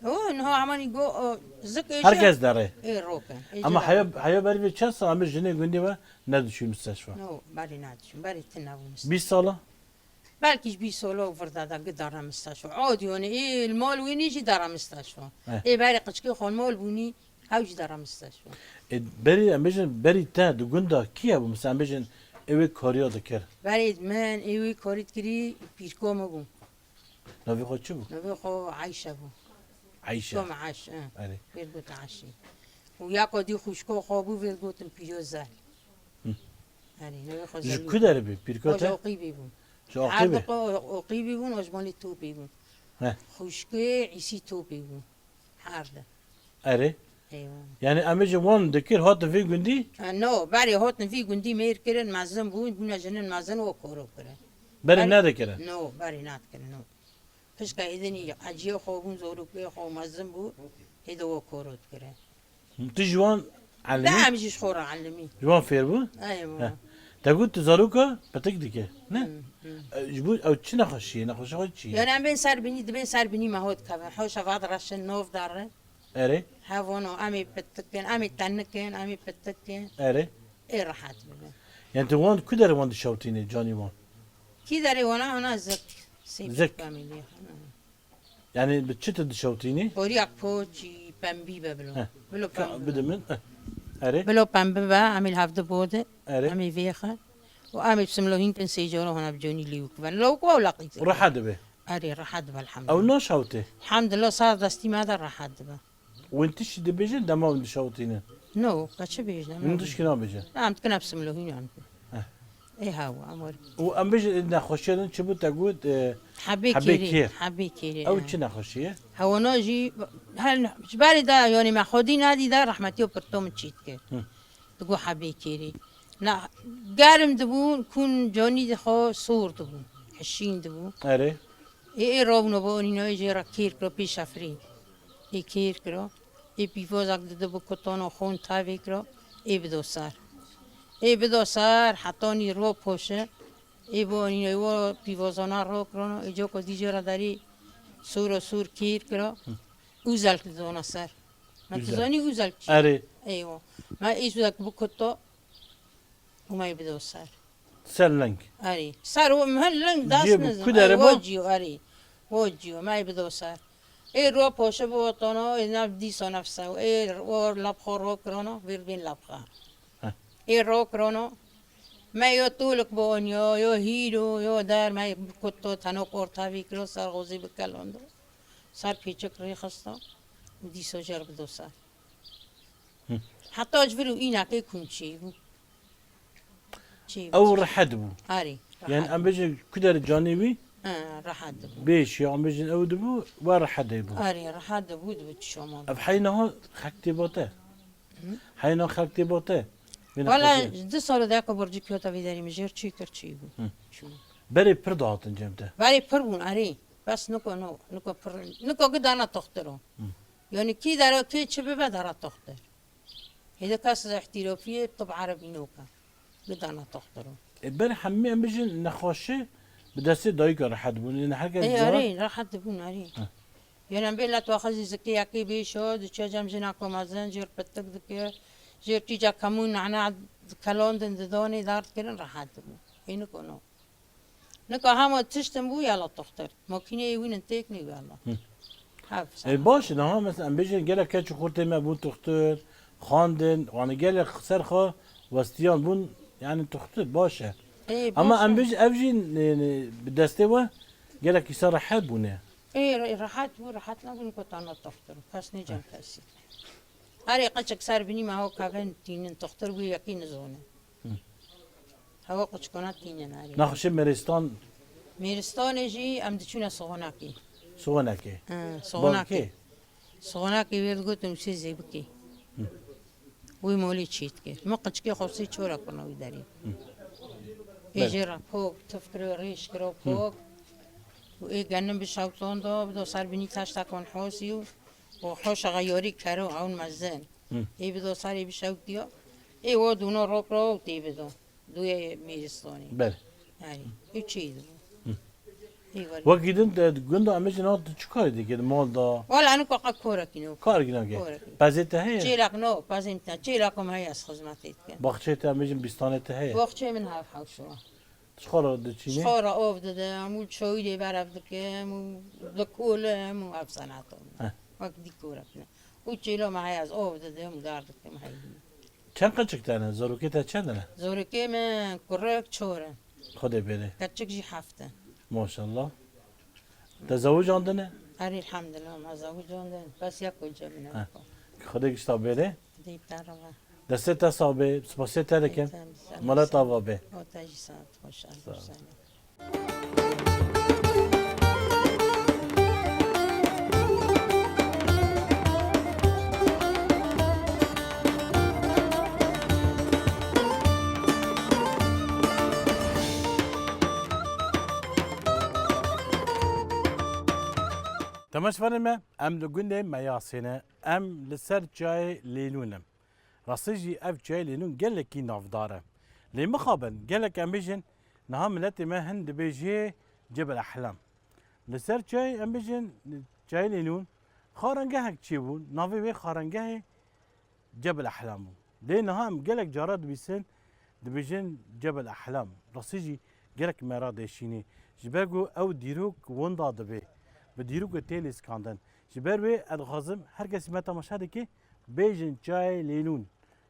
O, niha hemanî go, o, zik êşe. Herkes derê. Ê roke. Ama heya, heya berî vê çend sal em ê jinê gundê we nediçû misteşfa? No, berî nediçû. Berî tine bû misteşfa. Bîst sala? Belkî ji bîst sala û virda de gi dara misteşfa. Odiyonê ê li mal wînî jî dara misteşfa. Eh. Ê berî qiçkê xol mal bûnî hew jî dara misteşfa. E, berî em bêjin berî te di gunda kî hebû? Mesela em bêjin ê wê kariya dikir. Berî min ê wê karî dikirî pîrko min bû. Navê xwe çi bû? Navê xwe Ayşe bû. Ayşe. Xwişko me Ayşe, e. Erê. Vê digotin Ayşe. Û ya ku dî xwişko xwe bû, vê digotin Pîrozel. Hı. Erê, navê xwe Zelû. Ji ku derê bî? Pîrka te? Ji Oqîbê bû. Ji Oqîbê? Her du xwe Oqîbê bûn, û ji malê Topê bûn. He. Xwişkê Îsî Topê bû. Her du. Erê. Eywa. Yani em bêjin wan dikir hatin vê gundî? E, no, berê hatin vî gundî mêr kirin, mezin bûn, bûne jinin mezin û koro kirin. Berê Berê- nedikirin? No, berê nedikirin, no. Pişka êdinî eciyê xwe bûn, zorokê xwe mezin bû, êdî we koro dikirin. Tu ji wan De elimî? Em jî ji xwe re elimî. Ji wan fêr bû? Eywa. Heh. Te got tu zaroka pitik dike, ne? Hmm, hmm. E, ji bo ew çi nexweşî ye? Nexweşiya xwe çi ye? Yani em bên ser binî, dibên ser binî me hot kevin. Hewşa va direşin, nov darin. Erê. Hev ono, em ê pitik kin, em ê tenik kin, em ê pitik kin. Erê. Ê rehet bibin. Yani tu wan ku derê wan dişewtînê canî wan? Kî derê wana hona zik. Sêv Zik. Famîlî. Yani bi çi tu dişewtînî? Boriya poçî, pembî be bilo. Heh. Bilo Ka- pembî be. Bide min. Heh. Erê. Bilo pembî be, em ê li hevdi bode. Erê. Em ê vêxin. Û em ê bi simlohîn kin sê cara hona bi conî lîwik ben. Lewik wa laqî. Rehet dibe. Erê, rehet dibe elhamdulillah. Ew naşewtê? Elhamdulillah sar destî me de rehet dibe. Win tiştî dibêjin dema win dişewtînin. No, ka çi bêjin? Win tişkî nabêjin. Em dikin hepsi milohîn em. Ê hewa, em werin. Û em bêjin nexweşiya din çi bû te got? E, Hebê Hebê kêrê, kêr. Hebê kêrê. Ew çi nexweşî ye? Hewana jî, hel, ji berê de, yanî me xwedî nedî de rehmetî û pirto min çît kir. Hı. Digo hebê kêrê. Na, germ dibûn, kûn canî xwe sor dibûn, hişîn dibûn. Erê. Ê, ê rabûno bo onînoyê jê re kêr kiro pê şefrê. Ê kêr kiro. Ê pîvozak dide bo kutano xon tavê kiro. Ê bido ser. Ê bido ser, hetanî ro poşe. Ê bo onînoyê wo pîvozana ro kirono. Ê coko dî jê re derî sor û sor kêr kiro. Uzel didona ser. Ma tu Uzel. Zanî uzel çi? Erê. Eywa. Ma ê uzel bikuto. Û me yê bido ser. Ser ling. Erê. Ser û min ling dest Cê bi nizim. Ku dere Erê, bo? Wo ciyo, erê. Wo ciyo, me yê bido ser. Ê ro poşe bi otono, ê nav dîso nefse. Ê o labxo ro kirono, vir bin labxa. Heh. Ê ro kirono. Me yo tulik bo onyo, yo hîro, yo der, me yê kuto tenok orta vî kiro, ser xozî bikelondo. Ser pîçik rî xisto. Û dîso jer bido ser. Heta ji vir û înakê kûn çêbû. Çêbû. Ew rehet bû. Arê. Yani em bêjin ku der canê wî? Ha, rehet dibû. Bêş ya em bêjin ew dibû, we rehet dibû. Arê, rehet dibû, dibû çi şoma. Ev heyna ha xek tê bate. Heyna xek tê bate. Wala ji du sala de ku borcî piyota vê derî min jêr çê kir çêbû. Berê pir dihatin cem te. Berê pir bûn, arê. Bes niko no, niko pir, niko gidana toxtiro. Yani kî dara, kî çi bibe dara toxtir. Hêde kes îhtîrafiyê tib erebî noke. Gidana toxtiro. E, ber hemî em bijin nexweşi bi destê dayika rehet bûn. Yani herkes Ê, cihaz arê, rehet dibûn, arê. Heh. Yani em bê let waxizî zikê yekê bê şo, diçe cem jina komezin, jêr pitik dike, jêr tîca kemûn nana dikelondin didonê dar dikirin rehet dibûn. Ê niko no. Nika hema tiştin bû yala toxtir. Makîneyê wînin têk nê yala. Hı. Hev. E, baş e, niha mesela em bêjin gelek keç û xurtê me bûn toxtir, xwendin, yani gelek ser xwe westiyan bûn, yani toxtir, baş e. Ê, ama baş em e. Bêjin ev jî, e, e, bi destê we gelek îsa rehet bûne. Ê, re-, rehet bû, rehet nebûn ku tana toxtir. Kes nêcem kesî. Herê qeçek ser binî me ho kevin tînin, toxtir bû yekî nizone. Hı. Hewa quçikona tînin herê. Naxişê Mêristan. Mêristanê jî em diçûne Soxonakê. Soxonakê. Hı, Soxonakê. Bavkê? Soxonakê wê digotin Usê Zêbikê. Hı. Wî molî çît kir. Min qiçikê xwe sê çora kuna wî derê. Hı. Ê Belê. Jê re pok, tif kiro, rîş kiro Hı. pok. Û ê genim bi şewton do, bi do ser binî taşta kon hosî û, û hoşa xeyarî kero ewn mezin. Hı. Ê bi do serê bi şewtiyo. Ê o dûno rok ro û tê bi do. Duyê mêristonê. Belê. Yani, û çî di. Hı. Ê were. Wekî din de gunda em jî nat çi karê dike di mal da? Wala enu kaka korekî no. Kar gina ke. Korekî. Pezê te heye? Çêlak no, pezê min te. Çêlak me heye ez xizmetê dikim. Baxçeyê te em jî bîstanê te heye? Baxçeyê min hev hewşo. Çixara diçînê? Çixara ov didim û çoyî lê berev dikim û dikolim û ev senato min. Heh. Wek dîkorek ne. Û çêlo me heye ez ov didim û dar dikim heyî. Çend qeçik te ne? Zarokê te çend ne? Zarokê min kurek çor in. Xwedê bêrê. Qeçik jî heft in. Maşallah. Te zewicandine? Erê elhamdulillah me zewicandin. Bes ya koca min. Ha. Xwedê gişta bêrê. Dê te re ve. Destê te sax bê, spasê te dikim. Dê te sax bê. Milet ava bê. O te jî sax, hoş Sağ ol. Temaşevanên me, em li gundê Meyasê ne. Em li ser çiyayê Lênûn in. Rastî jî ev çiyayê Lênûn gelekî navdar e. Lê mixabin, gelek em bêjin, niha miletê me hin dibêjê Cebel Ehlam. Li ser çiyayê em bêjin, çiyayê Lênûn, xarengehek çêbû, navê wê xarengehê Cebel Ehlam bû. Lê niha em gelek cara dibîsin, dibêjin Cebel Ehlam. Rastî jî gelek me ra deşînê. Ji ber ku ew dîrok winda dibe. Bi dîrokê tê lîskandin. Ji ber wê ez dixwazim her kesî me temaşe dike, bêjin çiyayê Lênûn.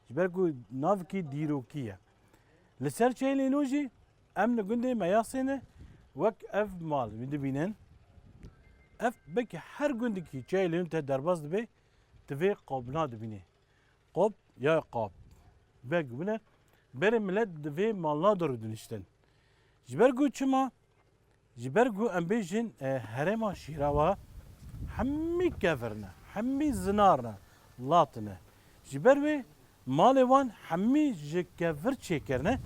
Ji ber ku navkî dîrokî ye. Li ser çiyayê Lênûn jî em li gundê Meyasê ne, wek ev mal, wî dibînin. Ev belkî her gundikî çiyayê Lênûn te derbas dibe, tu vê qabna dibînî. Qop ya qap. Belkî bûne, berê milet di vê malna de rûdiniştin. Ji ber ku çima? Ji ber ku em bêjin, e, herêma Şîrawa hemî kevir ne, hemî zinar ne, lat ne. Ji ber wê malê wan hemî ji kevir çêkirine.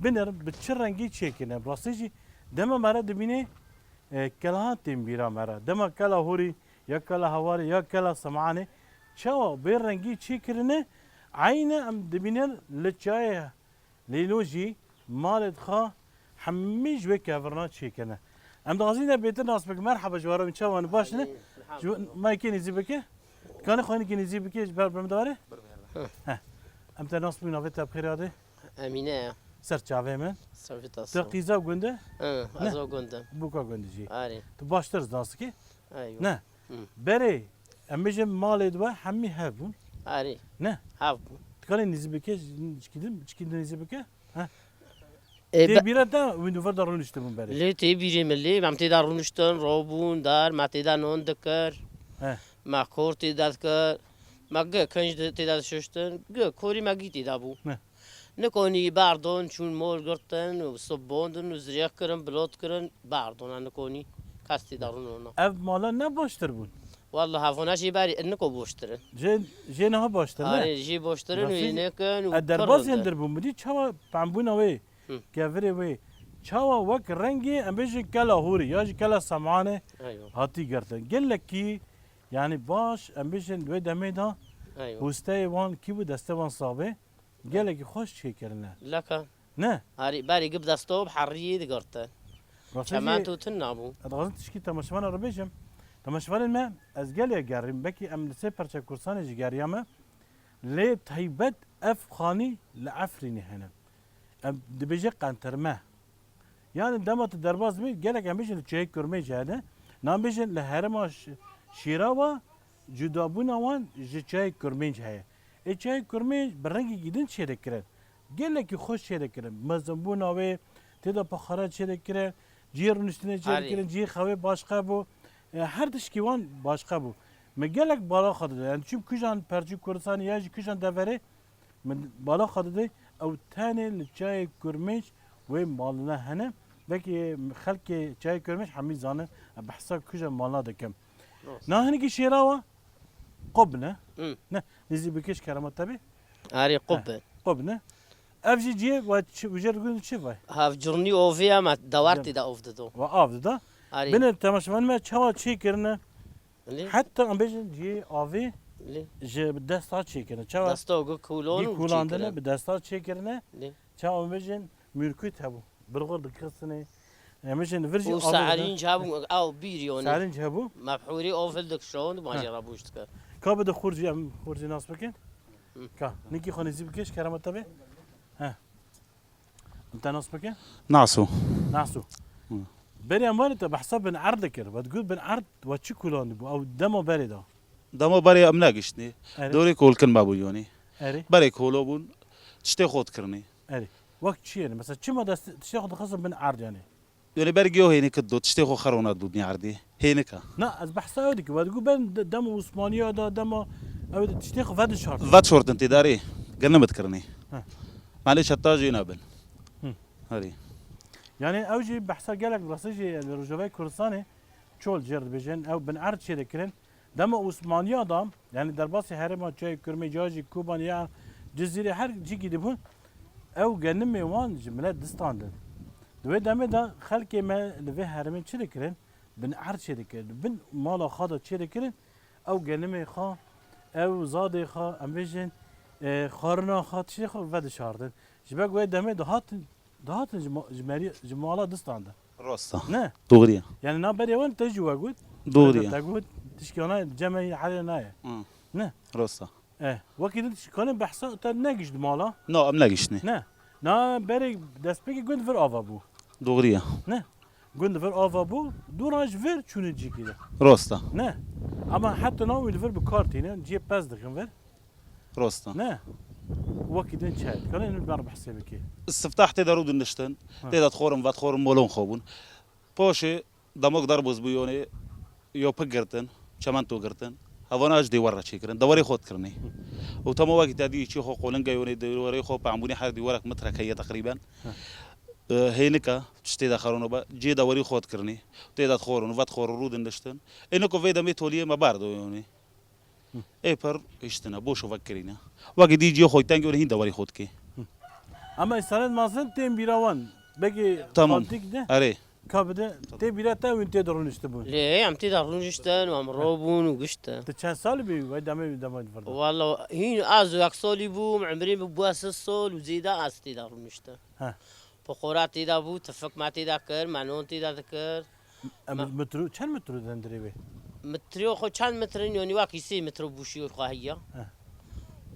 Binêrin bi çi rengî çêkirine. Bi rastî jî dema me re dibînê, e, kelahan tên bîra me re. Dema kela Hûrî, ya kela Hewarê, ya kela Sem'anê. Çawa bê rengî çêkirine, eyne em dibînin li çiyayê Lênûn jî malê dixwe hemî ji wê kevirna çêkirine. Em dixwazîne bêtir nas bikin. Merheba ji we re, çawa ne, baş ne? Elhamdulillah. Ji we, mayekê nêzî bike. Kanê xwe hinekî nêzî bike ji ber bi min de were. Heh. Em te nas bikin, navê te bi xêr hatî? Emîne ye. Ser çavê min. Ser vî tasî. Tu qîza gund e? Hı, Ne? ez o gund im. Bûka gund jî. Arê. Tu baştir nas dikî? Eywa. Ne. Hı. Berê, em bêjin malê di we hemî hev bûn. Arê. Ne. Hev bûn. Dikanê nêzî bike, çikî din, çikî din nêzî bike? Heh. E, Tê be- bîra te, wî nûver de rûniştibûn berê. Lê tê bîrê min lê, em tê de rûniştin, robûn, dar, me tê de non dikir. He. Me kor tê de dikir. Me gi kinc de, tê de dişuştin. Gi korî me gî tê de bû. Ne. Nikonî berdon çûn mol girtin û sibondin û zirêx kirin, bilot kirin, berdona nikonî kes tê de rûnona. Ev mala ne baştir bûn? Walla hevona jê berî niko boştir in. Jê, jê niha baştir ne? Arê, jê boştir in û Rastî yê nekin û e, derbaz pirindin. Hindir bûn. Bidî çawa pembûna wê, Hı. kevirê wê, çawa wek rengê, em bêjin kela Hûrî ya jî kela Sem'anê Eywa. Hatî girtin. Gelekî, yani baş, em bêjin wê demê de Eywa. Hûsteyê wan kî bû, destê wan sax bê. Gelekî xweş çêkirine. Leka. Ne? Arî, berî gib desto bi heriyê digirtin. Rastî jî Çemento tun nabû. Ez dixwazim tişkî temaşevana re bêjim. Temaşevanên me, ez gelê gerîm. Belkî em li sê perçe Kurdistanê jî geriya me. Lê taybet ev xanî li Efrînê hene. Em dibêje qentirme. Yani dema tu derbas dibî, gelek em bêjin li çiyayê Kurmêc hene. Nan bêjin li herêma Ş-, Şîrawa cudabûna wan ji çiyayê Kurmêc heye. Ê çiyayê Kurmêc bi rengekî din çêdikirin. Gelekî xweş çêdikirin. Mezinbûna wê, tê de pexara çêdikirin, cihê rûniştinê Arê. çêdikirin, cihê xewê başqa bû. E, her tişkî wan başqa bû. Me gelek bala xwe dide. Yani çim kujan perçî Kurdistanê ya jî kujan deverê, Min bala xwe dide, ew tenê li çiyayê Kurmêc wê malina hene. Belkî xelkê çiyayê Kurmêc hemî zanin, ez behsa kuja malina dikim. Rast. Na hinekî Şêrawa Qub ne? Hı. Ne, nêzî bike ji kerema te bê. Arê, Qub Heh, e. Qub ne? Ev jî cihê we çi, û jê digund çi ve? Hevcirnî ovê ye, me dewar tê de ov dido. Ve av dida. Arê. Binê temaşevanê me çawa çêkirine? Lê. Heta em bêjin cihê avê Lê. ji desta çêkirine. Çawa? Desta gu kulon Gî û kulandine çêkirine. Bi desta çêkirine. Lê. Çawa em bêjin mûrkût hebû. Bilxur dikistinê. Em bêjin li vir jî Û avê dide. Serînc hebû, ew bîr yonî. Serînc hebû. Mebhûrî ov hildikişon, ma Ha. jê re bûş dikir. Ka bide xurcî, em xurcî nas bikin. Hı. Ka, nikî xwe nêzî bike, ji kerema te be. He. Te nas bike? Naso. Naso. Hı. Berê em were te behsa bin erd dikir. We digot bin erd we çi kulandî bû? Ew dema berê de. Dema berê em negiştnî. Erê. Dorê kolkin me bû yonî. Erê. Berê kolo bûn. Tiştê xwe dikirinî. Erê. Wek çi yani? Mesela çima dest, tiştê xwe dixistin bin erd yani? Yonî bergê o hênik do, tiştê xwe xerona dû nî erdî. Hênika. Na, ez behsa ew dikim. We digot ben de-, dema Osmaniya da, dema ew de tiştê xwe vedişart. Vedişortin tê darê. Gene mi dikirinî. Heh. Malê çeta jî nabin. Hı. Herî. Yani ew jî behsa gelek rastî jî li Rojavayê Kurdistanê çol jê re dibêjin. Ew bin erd çê dikirin. Dema Osmaniya da, yani derbasî herêma Çiyayê Kurmê, cajî Kobanê ya Cizîrê her cîkî dibûn, ew genimê wan ji milet distandin. Di wê demê de xelkê me li vê herêmê çi dikirin? Bin erd çê dikirin. Bin mala xwe de çê dikirin. Ew genimê xwe, ew zadê xwe, em bêjin, e, xwarina xwe, tiştê xwe vedişardin. Ji ber ku wê demê dihatin, dihatin ji ma-, ji merî-, ji mala distandin. Rosta. Ne? Doğru ya. Yani na berê wan te jî we got. Doğru ya. Te got, tişkana cemê herê naye. Hı. Ne? Rosta. E, wekî din tişkane behsa te negişt mala? No, em negiştnî. Ne. Na berê destpêkê gund vir ava bû. Doğru ya. Ne? Gund vir ava bû, dû roj vir çûne cîkî de. Rosta. Ne. Ama heta na wî li vir bi kar tîne, ciyê pez dixin vir. Rosta. Ne. Wekî din çayê. Dikane ên ber behsê bikê. Siftah tê de rûdin niştin. Ha. Tê de dixorin, vedixorin molon xwe bûn. Poşê demok derbuz bû yonê, yopik girtin, çemento girtin. Hevana ji dêwer re çêkirin. Dewerê xwe dikirinê. Û tema wekî te dî çî xwe qolinge yonê, dewerê xwe pembûnê her dîwerek metrek heye teqrîben. Ha. E, hênika, tiştê de xerono be, cê dewerî xwe dikirinê. Tê de dixorin, vedixorin rûdin niştin. Êniko vê demê toliyê me berdo yonê. Ê pir hiştine, boş û vekirîne. Wekî dî cihê xwe tengê û hîn dewarî xwe dikê. Ama îsalet mazin tên bîra wan. Belkî Tamam. Xaltîk de. Erê. Ka bide, tê bîra te wîn tê de rûniştibûn. Lê em tê de rûniştin û em robûn û giştin. Tu çend salî bî? Wey demê wî demê de virda. Walla hîn az û yek salî bûm, emrê min bû sed sal û zêde az tê de rûniştin. He. Poqora tê de bû, tifik me tê de kir, me non tê de dikir. Em Ma- metro, çend metro di hundirê wê? Metrê xwe çend metrin, yonî wekî sê metro bûşiyê xwe heye. Heh.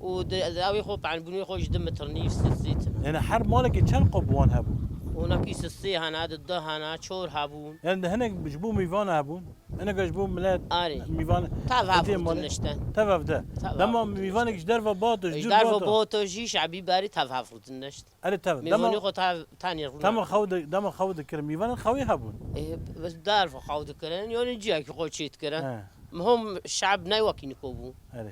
Û di, di ew ê xwe penbûnê xwe ji du metr nîv sê sê tine. Yani her malekê çend qop wan hebû? Onekî sê sê hene, di du hene, çor hebûn. Yani di hinek ji bo mîvan hebûn? Hinek ji bo milet Arê. Mîvan Tev hev Dê rûdin malê- niştin. Tev hev de. Tev Dema hev rûdin mîvanek niştin. Ji derve bato, ji Ji dûr derve bato. Bato jî şebî berî tev hev rûdin nişt. Erê tev. Mîvanê Dema xwe ta-, tenê rûna. Dema xew di-, dema xew dikirin. Mîvanên xewê hebûn. Ê, bi derve xew dikirin. Yanî ciyekî xwe çê dikirin. He. Mihom şeb ne wekî niko bû. Erê.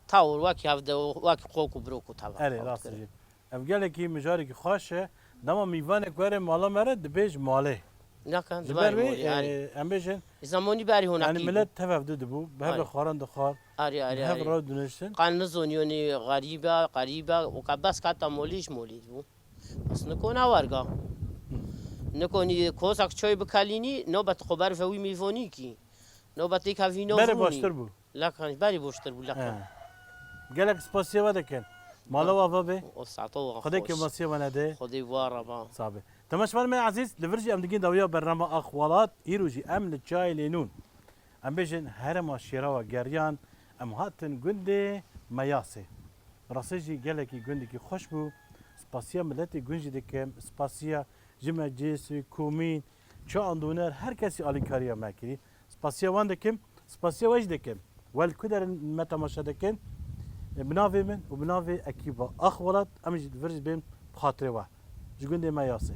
Tawr wekî hevde, wekî qok û birok û tava Erê, xew rast dikirin. Jî. Ev gelekî mijarekî xweş e. Dema mîvanek were mala me re dibêj malê. Nakan, Ji ber wê, erê. E, em bêjin, Zamonî berî hona yani kî bû. Milet tev hevde dibû. Bi hev re Erê. Xwaran dixwar. Arê, arê, Bi hev arê. Re diniştin. Qan nizonî yonî xerîb e, qerîb e, û ka bes ka ta molî ji molî bû. Bes niko na werga. Niko nî kosak çay bikelînî, nobet xwe ber ve wî mîvonî kî. Nobetê ka vî Berê nozrûnî. Baştir bû. Lekan, berî boştir bû, lekan. He. Gelek spasiya we dikin. Mala we ava be. O saeto Xwedê xweş. Kêmasiya we nede. Xwedê war ama. Sabe. Temaşevanê me ezîz, li vir jî em digihîn dawiya bernama Axwalat, îro jî em li Çiyayê Lênûn. Em bêjin herêma Şêrawa Geryan, em hatin gundê Meyasê. Rastî jî gelekî gundekî xweş bû. Spasiya miletê gund jî dikim, spasiya ji meclîsê, komîn, çi andoner, her kesî alîkariya me kirî. Spasiya wan dikim, spasiya we jî dikim. We li ku derin me temaşe dikin, bi navê min û bi navê ekîba Axwalat, em jî li vir jî bên bi xatirê we. Ji gundê Meyasê.